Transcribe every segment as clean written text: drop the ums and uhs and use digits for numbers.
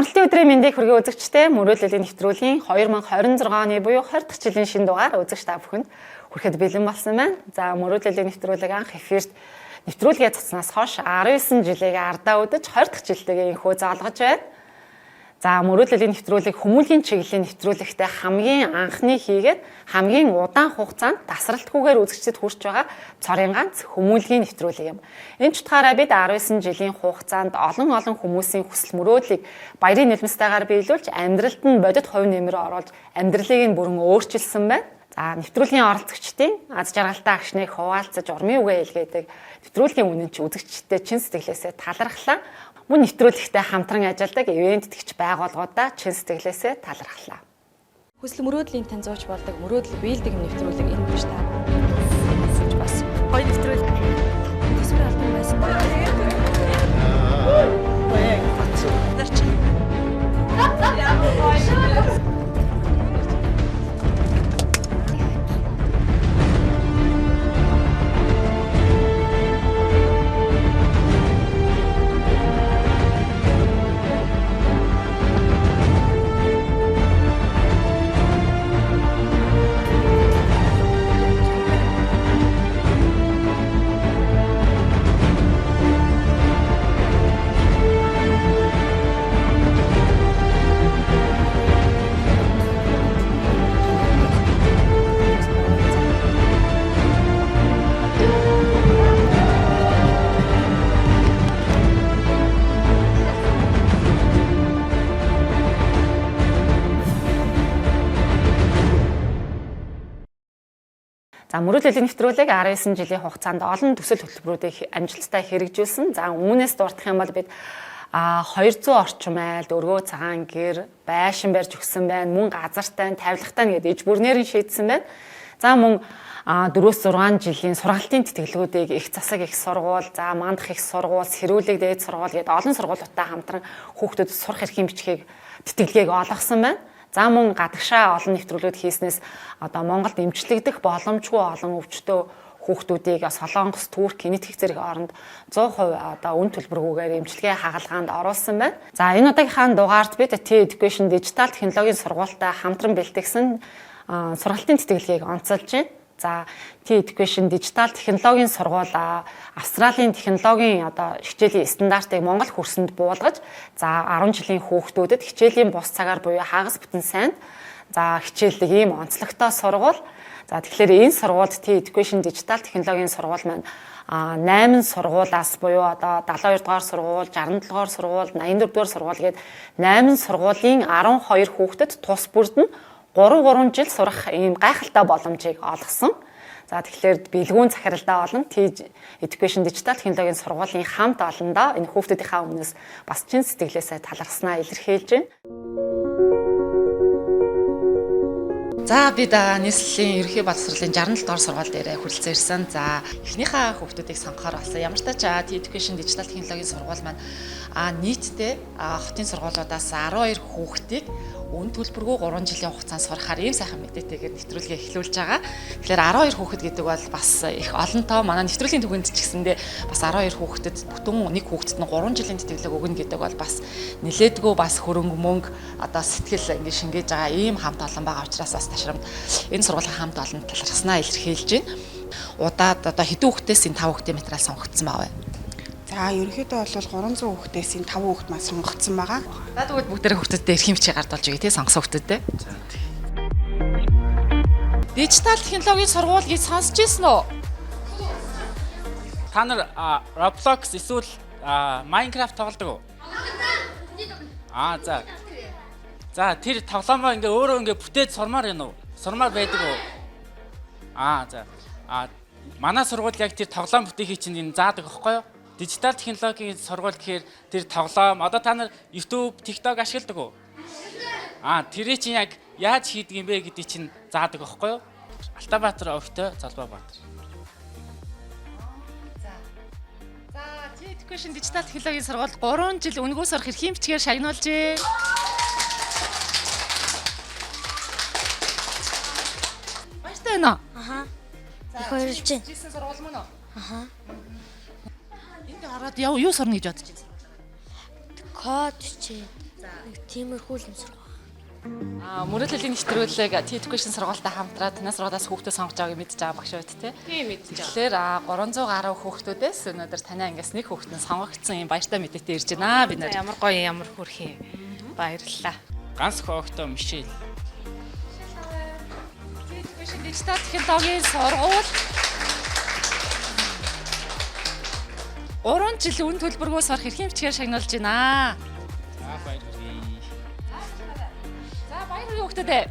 Амралтын өдрийн мэндийг хүргэе үзэгчдээ, мөрөөдлийн нэвтрүүлгийн 2026 оны буюу 20 дахь жилийн шинэ дугаар үзэгч та бүхэнд хүрэхэд бэлэн болсон байна. За, мөрөөдлийн нэвтрүүлэг анх эфирт нэвтрүүлгээ цацнаас хойш 19 жилийг ардаа үдэж 20 дахь жилтэйгээ энхүү заалгаж байна. За, мөрөөдлийн нэвтрүүлэг хүмүүлийн чиглэлийн нэвтрүүлэгтээ хамгийн анхны хийгээд хамгийн удаан хугацаанд тасралтгүйгээр үзэгчдэд хүрч байгаа цорын ганц хүмүүлгийн нэвтрүүлэг юм. Энэ ч утгаараа бид 19 жилийн хугацаанд олон олон хүмүүсийн хүсэл мөрөөдлийг баярын нулимстайгаар биелүүлж, амьдралд нь бодит хувь нэмэр оруулж, амьдралыг нь бүрэн өөрчилсөн байна. За, нэвтрүүлгийн оролцогчдын аз жаргалтай агшныг хуваалцаж, урмын үгээ илгээдэг нэвтрүүлгийн үнэн ч үзэгчдэд чин сэтгэлээсээ талархлаа. Мөн нэвтрүүлэгтээ хамтран ажилладаг ивээн тэтгэгч байгууллагуудаа чин сэтгэлээсээ талархлаа. Хүсэл мөрөөдлийн танзууч болдог, мөрөөдөл биелдэг нэвтрүүлэг энэ биш та. Бас гоё нэвтрүүлэг. Төсвөр алдан байсан. За, мөрөөдлийн нэвтрүүлэг 19 жилийн хугацаанд олон төсөл хөтөлбөрүүдийг амжилттай хэрэгжүүлсэн. За, үүнээс дурдах юм бол бид 200 орчим айлд өргөө цагаан гэр байшин барьж өгсөн байна. Мөн газартай, тавилгатай гэдэг иж бүрнээр нь шийдсэн байна. За, мөн 4-6 жилийн сургалтын тэтгэлгүүдийг их засаг их сургууль, за мандах их сургууль, сэрүүлэг дээд сургууль гэдэг олон сургуулиудтай хамтран хүүхдүүдэд сурах эрхийн бичгийг тэтгэлгийг олгосон байна. За, мөн гадагшаа олон нэвтрүүлгүүд хийснээс одоо Монголд эмчлэгдэх боломжгүй олон өвчтөө хүүхдүүдийг Солонгос, Турк, Энэтхэг зэрэг оронд 100% одоо үн төлбөргүйгээр эмчилгээ хагалгаанд оруулсан байна. За, энэ удаагийнхаа дугаарт бид T Education Digital технологийн сургуультай хамтран бэлтгэсэн сургалтын тэтгэлгийг онцолж байна. За, T Education Digital технологийн сургууль Австралийн технологийн одоо хичээлийн стандартыг Монгол хөрсөнд буулгаж, за 10 жилийн хүүхдүүдэд хичээлийн бус цагаар буюу хагас бүтэн сайнд за хичээлдэг ийм онцлогтой сургууль. За, тэгэхээр энэ сургуульд T Education Digital технологийн сургууль маань 8 сургуулиас буюу одоо 72 дугаар сургууль, 67 дугаар сургууль, 84 дугаар сургууль гээд 8 сургуулийн 12 хүүхдэд тус бүрд нь 3 3 жил сурах ийм гайхалтай боломжийг олгосон. За, тэгэхээр бэлгүүн захиралдаа болон T Education Digital технологийн сургуулийн хамт олондоо энэ хүүхдүүдийнхаа өмнөөс бас чин сэтгэлээсээ талархснаа илэрхийлж байна. За, бид нийслэлийн ерөнхий боловсролын 67 дугаар сургууль дээр хүрэлцэн ирсэн. За, эхнийхээ хүүхдүүдийг сонгохоор болсон. Ямар ч тач T Education Digital технологийн сургууль маань нийтдээ хотын сургуулиудаас 12 хүүхдийг үн төлбөргүй 3 жилийн хугацаанд сурахаар ийм сайхан мэдээтэйгээр нэвтрүүлгээ эхлүүлж байгаа. Тэгэхээр 12 хүүхэд гэдэг бол бас их олон тоо. Манай нэвтрүүлгийн түгэнд ч гэсэндээ бас 12 хүүхдэд бүтэн нэг хүүхдэд нь 3 жилийн тэтгэлэг өгнө гэдэг бол бас нилээдгүй бас хөрөнгө мөнгө одоо сэтгэл ингэ шингээж байгаа ийм хамт олон байгаа учраас бас ташрамд энэ сургуулийн хамт олон талархснаа илэрхийлж байна. Удаад одоо хэдэн хүүхдээс энэ 5 хүүхдийн материал сонгогдсон байгаа вэ? За, ерөнхийдөө бол 300 хүүхдээс энэ 5 хүүхд маань сонгогдсон байгаа. За, тэгвэл бүгдээрээ хүүхдүүдэд эрхийн бичиг гардуулж өгье тий, сонгосон хүүхдүүдэд. За, тий. Дижитал технологийн сургууль гэж сонсч ирсэн үү? Та нар Roblox эсвэл Minecraft тоглодог уу? Аа, за. За, тэр тоглоомоо ингээ өөрөө ингээ бүтээд сурмаар байна уу? Сурмаар байдаг уу? Аа, за. Аа, манай сургууль яг тэр тоглоом бүтээхийг чинь энэ заадаг байхгүй юу? Дижитал технологийн сургууль гэхээр тэр тоглоом одоо та нар YouTube, TikTok ашигладаг уу? Аа, тэрий чинь яг яаж хийдэг юм бэ гэдгийг чинь заадаг байхгүй юу? Алтанбаатар огтой Золбоо Баатар. За, T Education Digital технологийн сургууль 3 жил үнэгүй сурах эрхийн бичгээр шагнуулжээ. Баяртай байна уу? Аха. Их баярлж байна. Жисэн сургууль мөн үү? Аха. Энд ороод яв юу сурна гэж бодож байна? Код чи. За, Нэг тиймэрхүү л юм сурах. Мөрөөдлийн нэвтрүүлэг T Education сургуультай хамтраад танай сургуулиас хүүхдүүд сонгож байгааг мэдж байгаа багш байт тий. Тийм, мэдж байгаа. Тэгэхээр 300 гаруй хүүхдүүдээс өнөөдөр танай ангиас нэг хүүхэд нь сонгогдсон юм баяртай мэдээтэй ирж байна бид нар. Ямар гоё, ямар хөөрхөн. Баярлалаа. Ганц хөөхтөө Мишель. T Education дижитал технологийн сургууль 3 жил үн төлбөргүй сурах эрхийн бичгээр шагнуулж байна. За, баяр хүргэе. За, баяр хүргэе хүүхдүүдээ.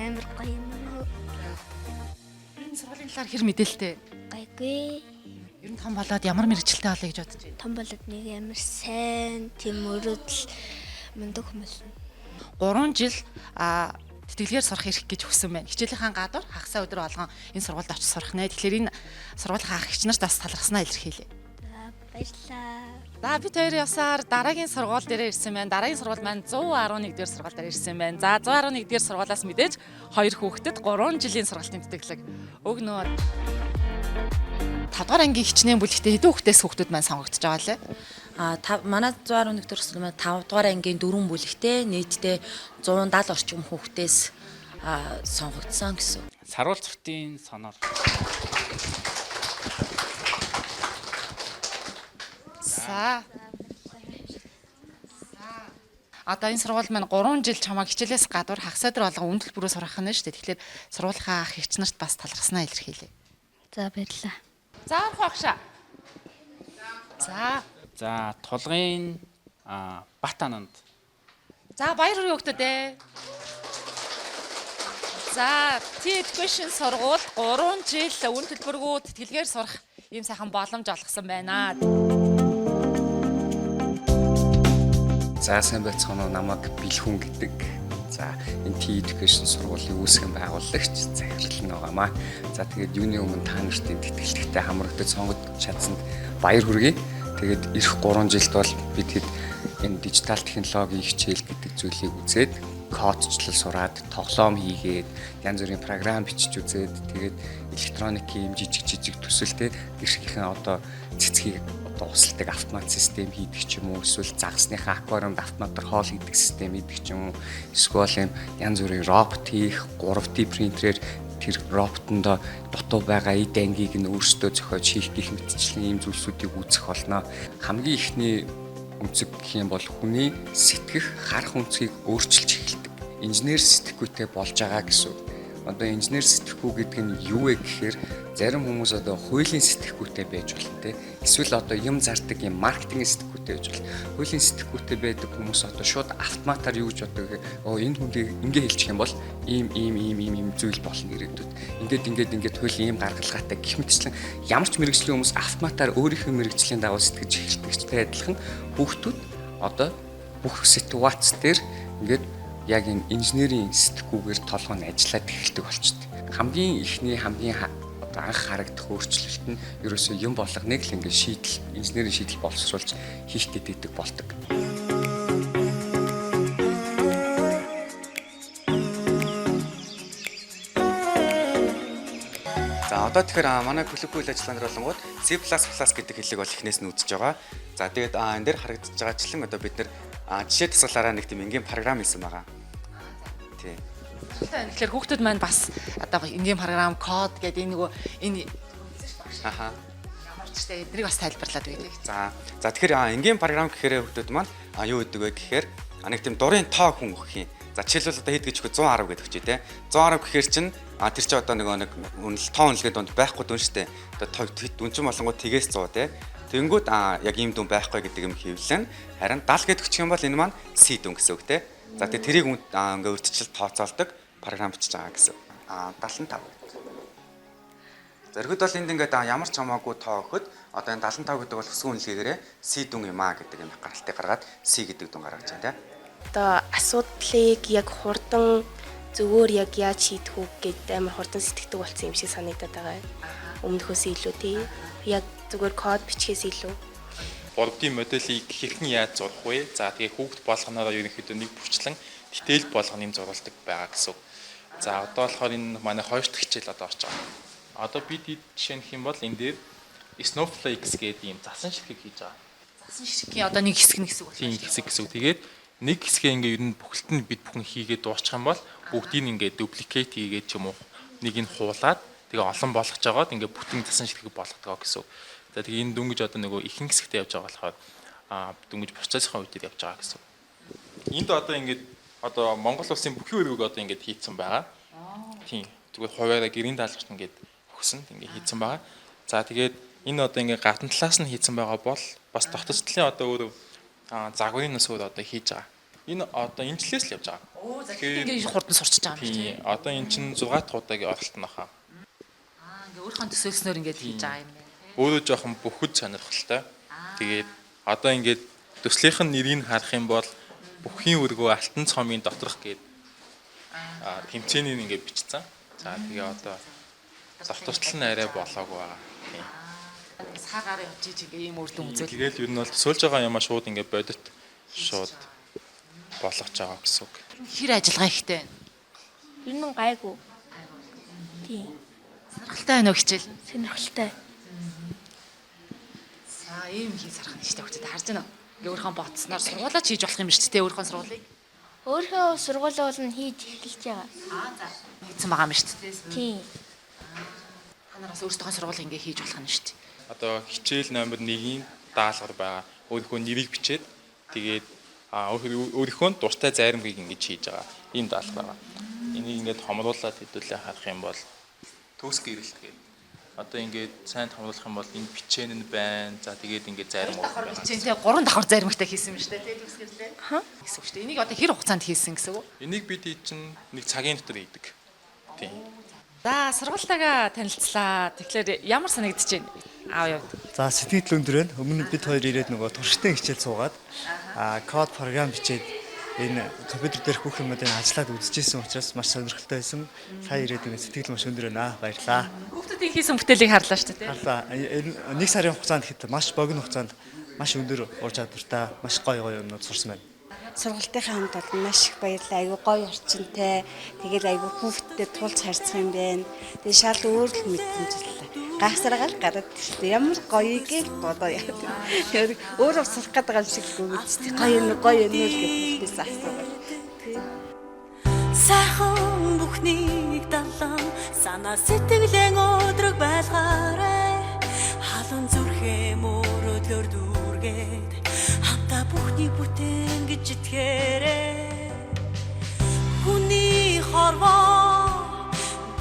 Амар гоё юм уу? Энэ сургуулийн талаар хэр мэдээлэлтэй? Гайгүй. Ер нь том болоод ямар мэргэжилтэй болъё гэж бодож байна? Том болоод нэг амар сайн тийм мөрөөдөл мундаг хүмүүс. 3 жил тэтгэлгээр сурах эрх гэж өгсөн байна. Хичээлийнхаа гадуур хагасаа өдөр болгон энэ сургуульд очиж сурах нэ. Тэгэхээр энэ сургуулийн ах эгч нарт бас талархснаа илэрхийлье. За, баярлалаа. За, бид хоёр явсаар дараагийн сургууль дээрээ ирсэн байна. Дараагийн сургууль маань 111 дэх сургууль дээр ирсэн байна. За, 111 дэх сургуулиас мэдээж хоёр хүүхдэд 3 жилийн сургалтын тэтгэлэг өгнө. 5 дугаар ангийн хичнээн бүлэгтээ хэдэн хүүхдээс хүүхдүүд маань сонгогдож байгаа лээ? Манай 111 дэх сургууль маань 5 дугаар ангийн 4 бүлэгтээ нийтдээ 170 орчим хүүхдээс сонгогдсон гэсэн. Саруул цогтын сонор. За. Одоо энэ сургууль маань 3 жил чамайг хичээлээс гадуур хагас өдөр болгон үн төлбөрөөр сурах нь шүү дээ. Тэгэхээр сургуулийнхаа ах эгч нарт бас талархснаа илэрхийлье. За, баярлалаа. За, орох багшаа. За. За, тулгын Бат ананд. За, баяр хүргэе хүүхдүүдээ. За, T Education сургууль 3 жил үн төлбөргүй тэтгэлгээр сурах ийм сайхан боломж олгосон байна. За, сайн байцгаана уу, намайг Бэлхүн гэдэг. За, энэ T Education сургуулийн үүсгэн байгуулагч, захирал нь байгаамаа. За, тэгээд юуны өмнө та нарт энэ тэтгэлэгтэй хамрагдаж сонгогдож чадсанд баяр хүргэе. Тэгээд ирэх 3 жилд бол бид хэд энэ дижитал технологийн хичээл гэдэг зүйлийг үзээд, кодчлал сураад, тоглоом хийгээд, янз бүрийн програм бичиж үзээд, тэгээд электроникийн юм жижиг жижиг төсөлтэй гэрхийнхэн одоо цэцгийг одоо усалдаг автомат систем хийдэг ч юм уу, эсвэл загасныхаа аквариумд автоматар хоол хийдэг систем хийдэг ч юм уу, эсвэл юм янз бүрийн робот хийх, 3D принтерээр тэр роботондоо дутуу байгаа эд ангийг нь өөрсдөө зохиож хийх гэх мэтчлэн ийм зүйлсүүдийг үүсгэх болно. Хамгийн эхний өнцөг гэх юм бол хүний сэтгэх, харах өнцгийг өөрчилж эхэлдэг. Инженер сэтгэхүйтэй болж байгаа гэсэн үг. Одоо инженер сэтгэхүй гэдэг нь юу вэ гэхээр зарим хүмүүс одоо хуулийн сэтгэхүйтэй байж болно те. Эсвэл одоо юм зардаг юм маркетинг сэтгэхүйтэй байж болно. Хуулийн сэтгэхүйтэй байдаг хүмүүс одоо шууд автоматар юу гэж боддог гэхээр оо энэ хүндийг ингэ хэлчих юм бол ийм ийм ийм ийм ийм зүйл болно ирээдүйд. Ингээд ингээд ингээд хуулийн ийм гаргалгаатай гэх мэтчлэн ямар ч мэрэгжлийн хүмүүс автоматар өөрийнхөө мэрэгжлийн дагуу сэтгэж эхэлдэг. Адилхан хүүхдүүд одоо бүх ситуац дээр ингээд яг энэ инженерийн сэтгүүгээр толгой нь ажиллаад эхэлдэг болчихдээ. Хамгийн эхний хамгийн одоо анх харагдах өөрчлөлт нь ерөөсөө юм болгоныг л ингээд шийдэл, инженерийн шийдэл боловсруулж хийх гэдэг болдог. За, одоо тэгэхээр манай клуб үйл ажиллагаанд болонгууд C++ гэдэг хэллэг бол эхнээс нь үзэж байгаа. За, тэгээд энэ дээр харагдаж байгаачлан одоо бид нэр жишээ тасгалаараа нэг тийм энгийн програм хийсэн байгаа. Тий. Тэгэхээр хүүхдүүд маань бас одоо энгийн програм, код гэдэг энэ нөгөө энэ ямар ч тэ эднийг бас тайлбарлаад өгье. За, за тэгэхээр энгийн програм гэхээр хүүхдүүд маань юу гэдэг вэ гэхээр нэг тийм дурын тоо хүн өгөх юм. За, жишээлбэл одоо хэд гэж өгөх 110 гэдэг өгчээ те. 110 гэхээр чинь тэр чинь одоо нөгөө нэг үнэл тоо үнэлгээ дунд байхгүй дүн штэ. Одоо дүн чинь болонгууд тэгээс 100 те. Тэнгүүд яг ийм дүн байхгүй гэдэг юм хэвлэн. Харин 70 гэдэг өгчих юм бол энэ маань C дүн гэсэн үг те. За, тэгээ тэрийг ингээ урьдчилж тооцоолдог програм бичиж байгаа гэсэн. 75. Зоригд бол энд ингээд ямар ч хамаагүй тоо өгөхөд одоо энэ 75 гэдэг бол өсгөн үнэлгээгээрээ C дүн юм а гэдэг юм гаралтыг гаргаад C гэдэг дүн гаргаж байна те. Одоо асуудлыг яг хурдан зөвөр яг яаж шийдэх үү гэд амар хурдан сэтгэдэг болсон юм шиг санагдаад байгаа. Өмнөхөөс илүү тий. Яг зүгээр код бичгээс илүү. 3D моделийг хэрхэн яаж зурах вэ? За, тэгээ хүүхд болгоноороо ерөнхийдөө нэг бүрчлэн дитэйл болгоно юм зурулдаг байгаа гэсэн үг. За, одоо болохоор энэ манай хоёр дахь хичээл одоо орж байгаа. Одоо бид жишээ нь гэх юм бол энэ дээр Snowflakes гэдэг ийм засан ширхэг хийж байгаа. Засан ширхгийн одоо нэг хэсэг нь гэсэн үг байна. Тийм хэсэг гэсэн үг. Тэгээд нэг хэсгээ ингээ ер нь бүхэлд нь бид бүхэн хийгээд дуусчих юм бол бүгдийг ингээ дуппликейт хийгээд ч юм уу нэг нь хуулаад тэгээ олон болгож жагаад ингээ бүтэн засан ширхэг болгодог гэсэн үг. За тэгээ энэ дөнгөж одоо нөгөө ихэнх хэсэгтээ явж байгаа болохоор дөнгөж процессын үе дээр явж байгаа гэсэн үг. Энд одоо ингээд одоо Монгол улсын бүхий өргөг одоо ингээд хийцэн байгаа. Тийм. Зүгээр хуваараа гэрийн даалгаварт ингээд өгсөн. Ингээд хийцэн байгаа. За тэгээд энэ одоо ингээд гадна талаас нь хийцэн байгаа бол бас дотоод талын одоо өөр загварын нас өөр одоо хийж байгаа. Энэ одоо энэ жилээс л явж байгаа. Оо за ингээд хурдан сурчиж байгаа юм тийм. Одоо энэ чинь 6 дахь удаагийн оролт нь баха. Ингээд өөрийнхөө төсөөлснөөр ингээд хийж байгаа юм байна. Өөрөө жоохон бүхэд сонирхолтой. Тэгээд одоо ингээд төслийнх нь нэрийг харах юм бол бүхийн өргөө алтан цомын доторх гээд тэмцээнийг ингээд бичсэн. За тэгээ одоо дотор тал нь арай болоогүй байгаа. Тийм. Саагаар явж иж ингээ ийм үр дүн үзэл. Тэгэл ер нь бол төсөөлж байгаа юмаа шууд ингээд бодит шууд болгож байгаа гэсэн үг. Хэр ажиллагаа ихтэй байна? Ер нь гайгүй. Тийм. Сонирхолтой байна уу хичээл? Сонирхолтой. За ийм хий сарах нь штэ хүүхдүүд харж байна уу? Ингээ өөрийнхөө бодсноор сургуулаа ч хийж болох юм шүү дээ өөрийнхөө сургуулийг. Өөрийнхөө сургуулаа бол нь хийж эхэлж байгаа. Аа за. Хийцэн байгаа юм шүү дээ. Тийм. Та нараас өөрсдийнхөө сургуулийг ингээ хийж болох юм шүү дээ. Одоо хичээл номер 1-ийн даалгавар байгаа. Өөрийнхөө нэрийг бичээд тэгээд өөрийнхөө дуртай зайрамгийг ингэж хийж байгаа. Ийм даалгавар байгаа. Энийг ингээд хомруулаад хэдүүлээ харах юм бол төгс гэрэлт гэдэг. Одоо ингээд сайн томруулах юм бол энэ бичээн нь байна. За тэгээд ингээд зайрмаг байна. Бичээнтэй 3 давхар зайрмагтай хийсэн юм шүү дээ. Тэгээд төгс гэрлээ. Гэсэн үг шүү дээ. Энийг одоо хэр хугацаанд хийсэн гэсэн үг? Энийг бид чинь нэг цагийн дотор хийдэг. Тийм. За сургуультайгаа танилцлаа. Тэгэхээр ямар санагдаж байна? Аав явд. За сэтгэл өндөр байна. Өмнө бид хоёр ирээд нөгөө туршилтын хичээл суугаад код програм бичээд энэ компьютер дээрх бүх юмнуудыг ажиллаад үзчихсэн учраас маш сонирхолтой байсан. Сая ирээд энэ сэтгэл маш өндөр байна. Баярлалаа. Хүүхдүүдийн хийсэн бүтээлийг харлаа шүү дээ. Харлаа. Энэ нэг сарын хугацаанд хэд маш богино хугацаанд маш өндөр ур чадвартай, маш гоё гоё юмнууд сурсан байна. Сургалтынхаа хамт олон маш их баярлалаа. Айгүй гоё орчинтай. Тэгэл айгүй хүүхдтэй тулц харьцах юм байна. Тэгээ шал өөр л мэдрэмж л. Гагсаргаал гараад ирсэн. Ямар гоё гээл бодоо яа. Өөрөө сурах гэдэг юм шиг гүгэлцтэй. Гоё юм гоё юм л гэж хүүхдээс асуугаад. Сайхан бүхнийг далан санаа сэтгэлэн өдрөг байлгаарай. Халуун зүрхээ мөрөдлөөр дүүргээд хамтаа бүхнийг бүтээн гэж итгээрэй. Хүний хорвоо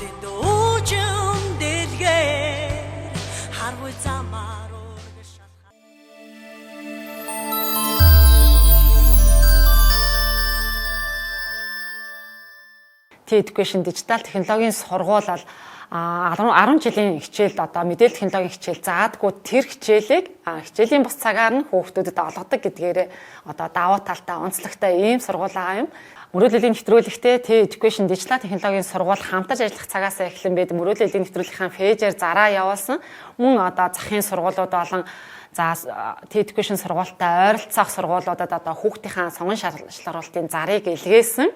дэндүүжин дэлгээр харвай замаар өргөж шалхаа. T-Education дижитал технологийн сургууль бол 10 жилийн хичээлд одоо мэдээлэл технологийн хичээл заадгүй тэр хичээлийг хичээлийн бус цагаар нь хүүхдүүдэд олгодог гэдгээрээ одоо давуу талтай онцлогтой ийм сургууль байгаа юм. Мөрөөдлийн нэвтрүүлэгтээ T-Education дижитал технологийн сургууль хамтарч ажиллах цагаас эхлэн бид мөрөөдлийн нэвтрүүлгийнхаа пэйжээр зараа явуулсан. Мөн одоо захын сургуулиуд болон за T-Education сургуультай ойролцоох сургуулиудад одоо хүүхдийнхаа сонгон шалгаруулалтын зарыг илгээсэн.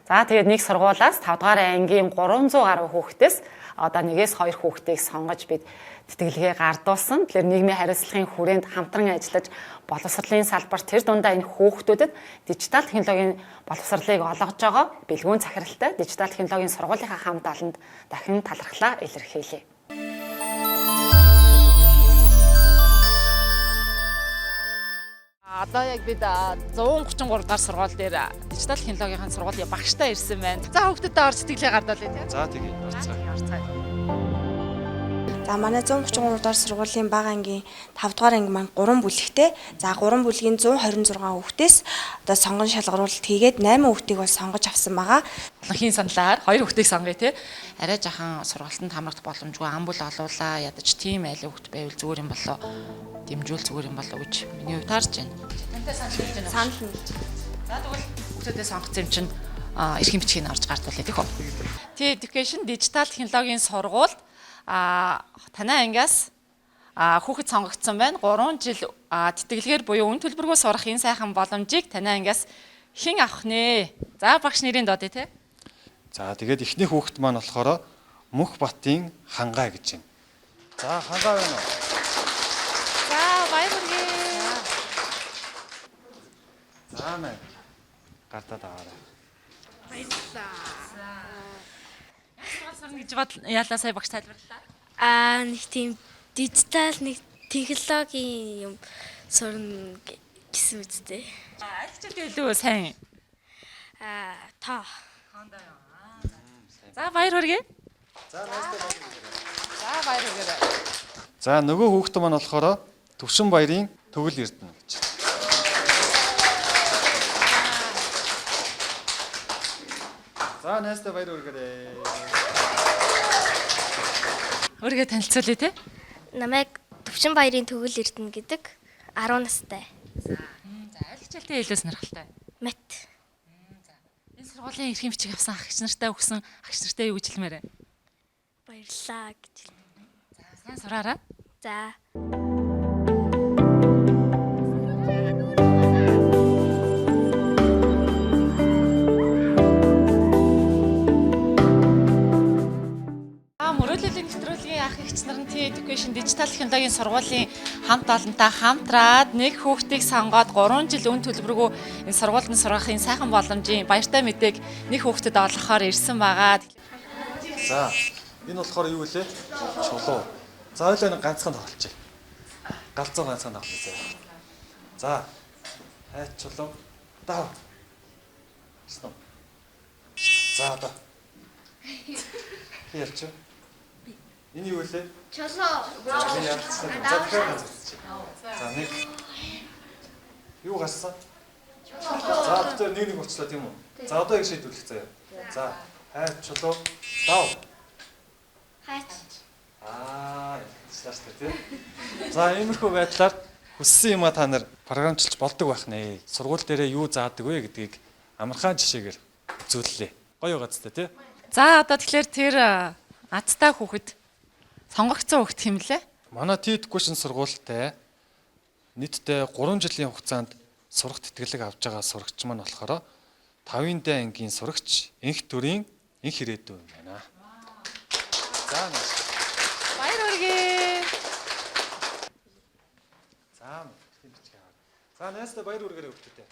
За тэгээд нэг сургуулиас 5 дугаар ангийн 300 гаруй хүүхдээс одоо нэгээс хоёр хүүхдийг сонгож бид тэтгэлгээ гардуулсан. Тэгэхээр нийгмийн хариуцлагын хүрээнд хамтран ажиллаж боловсролын салбар тэр дундаа энэ хүүхдүүдэд дижитал технологийн боловсролыг олгож байгаа бэлгүүн захиралтай дижитал технологийн сургуулийнхаа хамт олонд дахин талархлаа илэрхийлье. Одоо яг бид 133 дугаар сургууль дээр дижитал технологийн сургуулийн багштай ирсэн байна. За хүүхдүүдээ орж сэтгэлээ гардуулъя тийм. За тэгье. Орцгоо. За манай 133 дугаар сургуулийн бага ангийн 5 дугаар анги маань 3 бүлэгтэй. За 3 бүлгийн 126 хүүхдээс одоо сонгон шалгаруулалт хийгээд 8 хүүхдийг бол сонгож авсан байгаа. Олонхийн саналаар 2 хүүхдийг сонгоё тий. Арай жахан сургалтанд хамрагдах боломжгүй ам бүл олуулаа. Ядаж тийм айлын хүүхд байвал зүгээр юм болоо. Дэмжүүл зүгээр юм болоо гэж миний хувьд харж байна. Тантай санал нийлж байна уу? Санал нийлж байна. За тэгвэл хүүхдүүдээ сонгоцсон юм чинь эрхийн бичгийг орж гардуулъя тийх үү. T-Education дижитал технологийн сургуульд танай ангиас хүүхэд сонгогдсон байна. 3 жил тэтгэлгээр буюу үн төлбөргүй сурах энэ сайхан боломжийг танай ангиас хэн авах нэ? За багш нэрийг дуудъя те. За тэгээд эхний хүүхэд маань болохоор Мөнх Батын хангай гэж байна. За хангай байна уу? За баяр хүргэе. За мэ. Гартаад аваарай. Баярлалаа. Ямар сурна гэж бод яалаа сая багш тайлбарлалаа. Нэг тийм дижитал нэг технологийн юм сурна гэсэн үстэй. Аль хичээлээ илүү сайн? Тоо. За баяр хүргэе. За За баяр хүргэе. За нөгөө хүүхдээ маань болохоор Төвшин баярын төгөл эрдэнэ гэж. За найстаа баяр хүргээрэй. Өөрийгөө танилцуулъя те. Намайг Төвшин баярын төгөл эрдэнэ гэдэг 10 настай. За аль хичээлдээ илүү сонирхолтой? Мат. Энэ сургуулийн эрхийн бичиг авсан ах эгч нартай өгсөн ах эгч нартай юу гэж хэлмээр вэ? Баярлалаа гэж. За сайн сураарай. За. Мөрөөдлийн нэвтрүүлгийн ах эгч нар нь T Education дижитал технологийн сургуулийн хамт олонтой хамтраад нэг хүүхдийг сонгоод 3 жил үн төлбөргүй энэ сургуульд нь сургахын сайхан боломжийн баяртай мэдээг нэг хүүхдэд олгохоор ирсэн байгаа. За энэ болохоор юу вэ? Чулуу. За хоёлаа нэг ганцхан тоглолчих. Галзуу ганцхан тоглоё. За хайч чулуу. Дав. Гэсэн. За одоо. Ярьч. Энэ юу вэ? Чулуу. За тэгэхээр ганц үзчихье. За нэг. Юу гарсан? За бид нэг нэг болчлоо тийм үү? За одоо яг шийдвэрлэх заяа. За хайр чулуу дав. Хайч. Ялчлаа шүү дээ тийм. За иймэрхүү байдлаар хүссэн юмаа та нар програмчилж болдог байх нэ. Сургууль дээрээ юу заадаг вэ гэдгийг амархан жишээгээр үзүүллээ. Гоё гоцтой тий. За одоо тэгэхээр тэр азтай хүүхэд сонгогдсон хүүхэд хэм лээ? Манай T Education сургуультай нийтдээ 3 жилийн хугацаанд сурах тэтгэлэг авч байгаа сурагч маань болохоор 5-ын дэ ангийн сурагч энх төрийн энх ирээдүй юм байна. За нааш. Баяр хүргэе. За тийм бичиг аваа. За найстаа баяр хүргээрэй хүүхдүүдээ.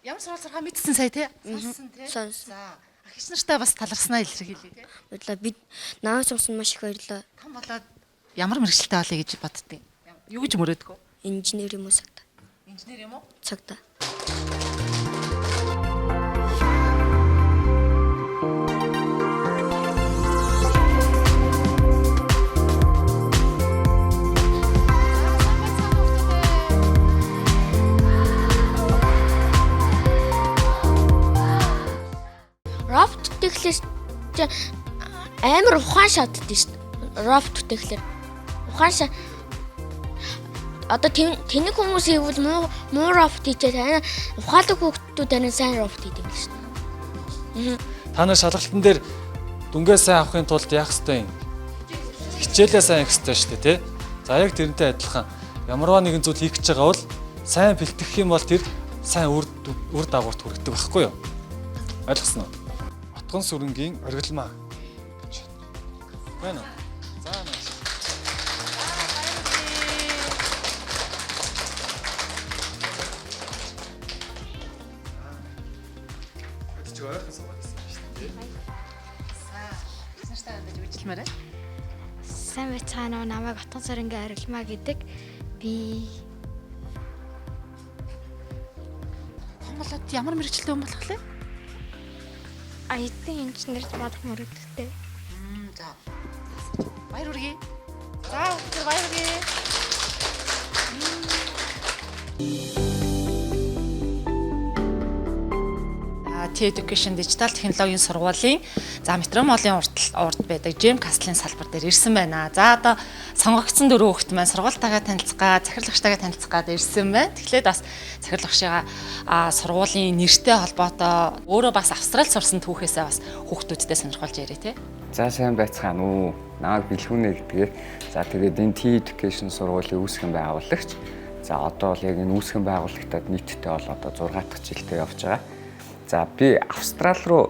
Ямар сургууль сурхаа мэдсэн сая тий? Сонссон тий? Сонсон. За ах эгч нартай бас талархснаа илэрхийлье тий. Баярлалаа. Би намайг сонсон маш их баярлалаа. Том болоод ямар мэргэжилтэй болъё гэж боддгийг? Юу гэж мөрөөдгөө? Инженер юм уу цагтаа? Инженер юм уу? Цагтаа. Робот бүтэхлээр амар ухаан шатд нь шүү дээ. Робот бүтэхлээр ухаан ша одоо тэнэг хүмүүс хийвэл муу робот хийчээ тань ухаалаг хүүхдүүд тань сайн робот хийдэг юм шүү дээ. Та нар шалгалтын дээр дүнгээ сайн авахын тулд яах ёстой юм? Хичээлээ сайн хийх ёстой шүү дээ, тий? За яг тэрнтэй адилхан ямарваа нэгэн зүйл хийх гэж байгаа бол сайн бэлтгэх юм бол тэр сайн үр дагаварт хүргэдэг байхгүй юу? Ойлгосноо? Отгон сүрэнгийн оргилмаа гэж байна уу? За нааш. Чи ойрхон суугаад байсан юм шүү дээ. За нартай хандаж үжилмээр байна. Сайн байцгаана уу? Намайг Отгон сүрэнгийн оргилмаа гэдэг. Би Том болоод ямар мэргэжилтэй хүн болох вэ? IT инженер болох мөрөөдөлтэй. За. Баяр хүргэе. За хүүхдүүд баяр хүргэе. T Education дижитал технологийн сургуулийн за Метромолын урд байдаг Gem Castle-ын салбар дээр ирсэн байна. За одоо сонгогдсон дөрвөн хүүхэд маань сургуультайгаа танилцах га, захирал багштайгаа танилцах гад ирсэн байна. Тэгэхээр бас захирал багшигаа сургуулийн нэртэй холбоотой өөрөө бас Австралид сурсан түүхээсээ бас хүүхдүүдтэй сонирхолж яриа тий. За сайн байцгаана уу. Намайг Бэлхүүнэ гэдгээ. За тэгээд энэ T Education сургуулийн үүсгэн байгуулагч. За одоо бол яг энэ үүсгэн байгуулагтад нийтдээ бол одоо 6 дахь жилдээ явж байгаа. За би Австрал руу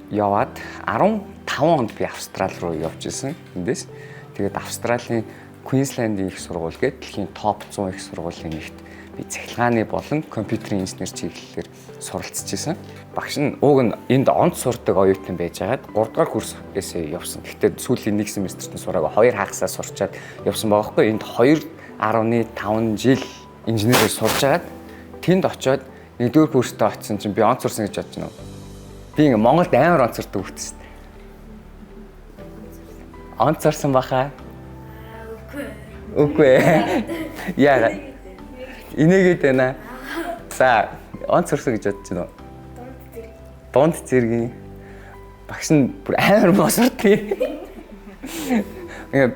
яваад 15 онд би Австрал руу явж исэн эндээс. Тэгээд Австралийн Квинслендийн их сургууль гэдэг дэлхийн топ 100 их сургуулийн нэгт би цахилгааны болон компьютерийн инженер чиглэлээр суралцж исэн. Багш нь уг нь энд онц сурдаг оюутан байж байгаад 3 дугаар курсээсээ явсан. Гэхдээ сүүлийн нэг семестрт нь сураагүй, 2 хагасаа сурчаад явсан байгаа хгүй. Энд 2.5 жил инженерээр сурж байгаад тэнд очиод 1-р курстээ очисон чинь би онц сурсан гэж бодож байна уу? Би ингээ Монголд амар онц сурдаг хүүхэд шүү дээ. Онц сурсан баха? Үгүй. Үгүй. Яагаад? Инээгээд байна. За, онц сурсан гэж бодож байна уу? Дунд зэргийн багш нь бүр амар босордгийг. Ингээ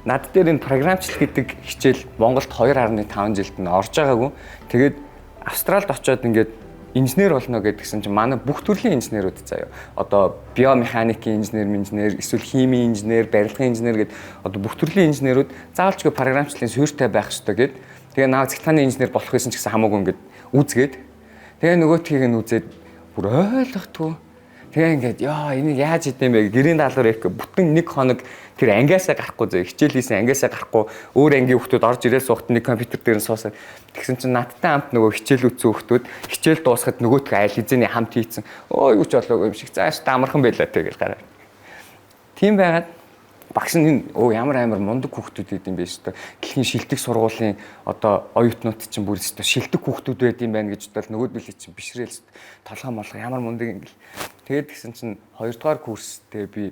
над дээр энэ програмчлал гэдэг хичээл Монголд 2.5 жилд нь орж байгаагүй. Тэгээд Австралид очиод ингээд инженер болно гэдгсэн чинь манай бүх төрлийн инженерүүд заяа. Одоо биомеханикийн инженер, инженер, эсвэл химийн инженер, барилгын инженер гэд одоо бүх төрлийн инженерүүд заавалчгүй програмчлалын суурьтай байх ёстой гэд. Тэгээ наа цахилгааны инженер болох байсан ч гэсэн хамаагүй ингээд үзгээд. Тэгээ нөгөөтгийг нь үзээд бүр ойлгохгүй. Тэгээ ингээд яа энийг яаж хийдэм бэ гэрийн даалгавар их бүтэн нэг хоног тэр ангиасаа гарахгүй зөө хичээл хийсэн ангиасаа гарахгүй өөр ангийн хүмүүс орж ирэл суухт нэг компьютер дээр нь суусаа. Тэгсэн чинь надтай хамт нөгөө хичээл үзсэн хүмүүс хичээл дуусахад нөгөөх айл хэзээний хамт хийцэн. Өө юу ч болоогүй юм шиг зааш дамархан байлаа тэгэл гараа. Тийм байгаад багш нь энэ өө ямар амар мундаг хүүхдүүд байд юм бэ шүү дээ. Дэлхийн шилдэг сургуулийн одоо оюутнууд чинь бүр шүү дээ шилдэг хүүхдүүд байд юм байна гэж бодвол нөгөөдөлий чинь бишрээл шүү дээ. Толгой молго ямар мундаг юм гэл. Тэгээд тэгсэн чинь 2 дугаар курстэй би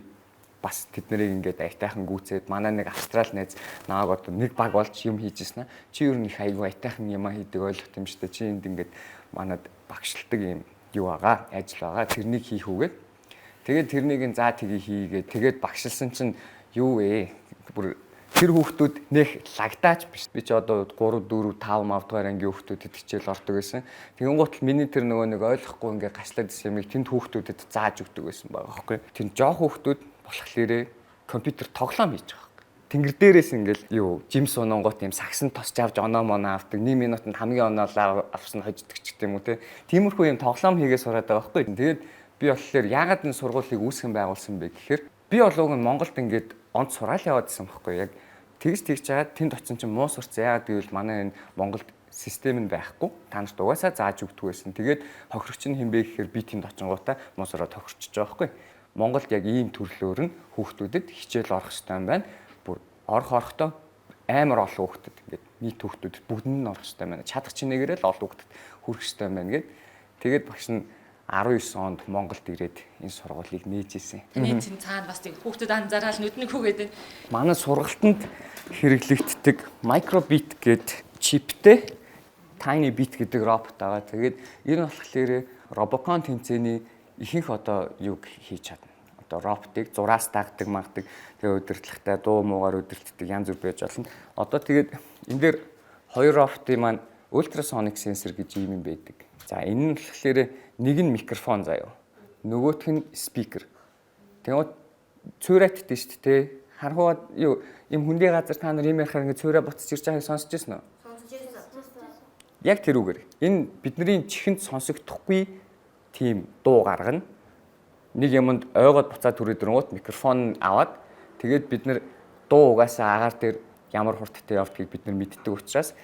бас тэднийг ингээд аятайхан гүйцээд манай нэг австрал найз нааг одоо нэг баг болж юм хийж ирсэн аа. Чи ер нь их айгүй аятайхан юм хийдэг ойлгох юм шүү дээ. Чи энд ингээд манад багшилдаг юм юу байгаа, ажил байгаа. Тэрнийг хийх үгээд. Тэгээд тэрнийг нь заа тгий хийгээд тэгээд багшилсан чинь юу вэ? Бүр тэр хүүхдүүд нэх лагтаач биш. Би ч одоо 3 4 5 5 дугаар ангийн хүүхдүүдэд хичээл ордог байсан. Тэгэн гутал миний тэр нөгөө нэг ойлгохгүй ингээ гачлаад исэн юмыг тэнд хүүхдүүдэд зааж өгдөг байсан байгаа байхгүй. Тэр жоох хүүхдүүд болохлээрээ компьютер тоглоом хийж байгаа байхгүй. Тэнгэр дээрээс ингээл юу жимс унаангууд юм сагсан тосч авч оноо моноо авдаг. 1 минутанд хамгийн оноолаа авсан хождог ч гэдэм үү те. Тиймэрхүү юм тоглоом хийгээ сураад байгаа байхгүй. Тэгээд би болохоор яагаад энэ сургуулийг үүсгэн байгуулсан бэ гэхээр би бол уг нь Монголд ингээд онц сураал яваад исэн байхгүй яг тэгж тэгж жагаад тэнд очсон чинь муу сурцсан. Яагаад гэвэл манай энэ Монголд систем нь байхгүй. Та нарт угаасаа зааж өгдөг байсан. Тэгээд хохирогч нь хэн бэ гэхээр би тэнд очингуудаа муу сураад хохирчж байгаа байхгүй. Монголд яг ийм төрлөөр нь хүүхдүүдэд хичээл орох ёстой юм байна. Бүр орох орохдоо амар олон хүүхдэд ингээд нийт хүүхдүүдэд бүгд нь орох ёстой юм байна. Чадах чинээгээрээ л олон хүүхдэд хүрэх ёстой юм байна гэд. Тэгээд багш нь 19 онд Монголд ирээд энэ сургуулийг нээж ирсэн. Таны зэн цаана бас тийм хүүхдүүд анзаараад нүднийг хүүгээд байна. Манай сургалтанд хэрэглэгддэг microbit гээд чиптэй tiny bit гэдэг робот байгаа. Тэгээд энэ болохоор Robocon тэмцээний ихэнх одоо юг хийж чадна. Одоо роботыг зураас дагдаг, магдаг, тэгээ удирдлагатай дуу муугаар удирддаг янз бүр байж болно. Одоо тэгээд энэ дээр хоёр роботын маань ultrasonic sensor гэж юм байдаг. За энэ нь болохоор нэг нь микрофон заяа. Нөгөөх нь спикер. Тэгвэл цуурайттай шүү дээ. Харахуйд юу юм хүндий газар та нар юм ярихаар ингээ цуурай буцаж ирж байгааг сонсч ирсэн үү? Сонсч ирсэн. Яг тэрүүгээр. Энэ бидний чихэнд сонсогдохгүй тийм дуу гаргана. Нэг юмд ойгоод буцаад түрээд ирэнгүүт микрофон аваад тэгээд бид нар дуу угаасаа агаар дээр ямар хурдтай явдгийг бид нар мэддэг учраас